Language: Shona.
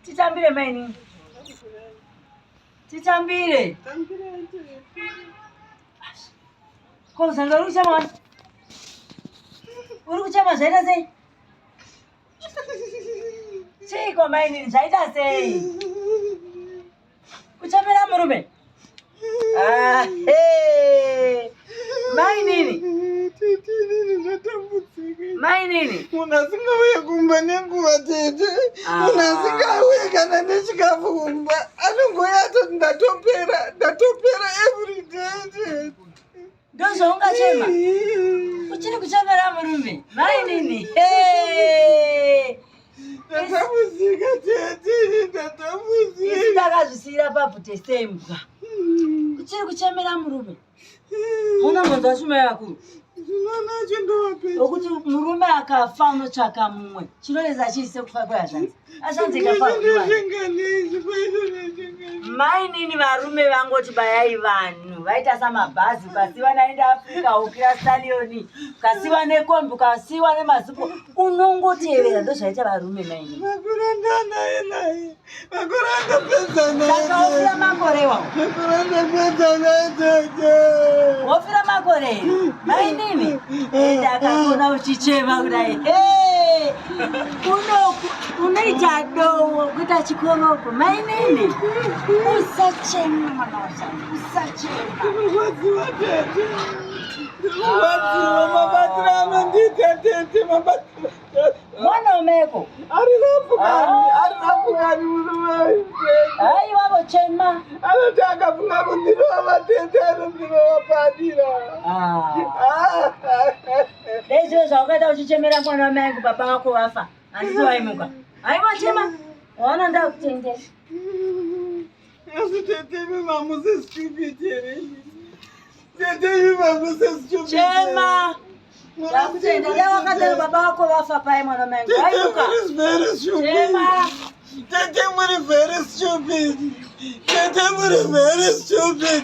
Titambire mainini. Titambire. Ko zanga uri kuchema wani? Uri kuchema zvaita sei? Chiiko mainini zvaita sei? Kuchemera murume? Ah, hey. Mainini. Tete, inini ndatambudzika. Mainini. Munhu asingauye kumba nenguva tete. Ah. Munhu asingauye kana nechikafu kumba. Anongouya atoti ndatopera, ndatopera every day tete. Ndozvaungachema. Uchiri kuchemera murume. Mainini. Hey. Ndatambudzika tete, ini ndatambudzika. Isu takazvisiyira pabvute sembwa. Uchiri kuchemera murume. Una mwanzo wachuma vakuru. Zvinonacho ndovapedza. Wekuti murume akafa unotsvaka mumwe. Chinonetsa chii sekufa kwehazvanzi? Hazvanzi ikafa Mainini varume vangoti bayai vanhu vaita samabhazi ukasiwa naenda Africa ukira stallion ukasiwa nekombi ukasiwa nemazupo unongotevera ndozvaita varume mainini. Makore ndanaye naye. Makore andapedza naye. Saka wofira makore iwawo. Makore andapedza naye tete. Wofira makore mainini. Enda akakona uchichema kudai. Hey! Uno unoita dowo kuita chikorobho mainini. Usachema mwana washana. Usachema. Ndikurwadziwa tete. Ndikurwadziwa mabatiro anondiita tete mabatiro. Mwana umeko. Ari rafu kani, ari rafu kani murume uyu tete. Haiwa vochema. Anoti akafunga kundirova tete anondirova padira. Ah. Dai zviro zvawakaita uchichemera mwana wamai angu baba vako vafa. Handiti waimuka. Haiwa chema. Waona ndakutendera. Asi tete imi mamuse stupid here? Tete imi mamuse stupid. Chema. Ndakutenda. Dai wakadaro baba vako vafa paye mwana wamai angu. Tete Waimuka. muri very stupid. Chema. Tete muri very stupid. Tete muri very stupid.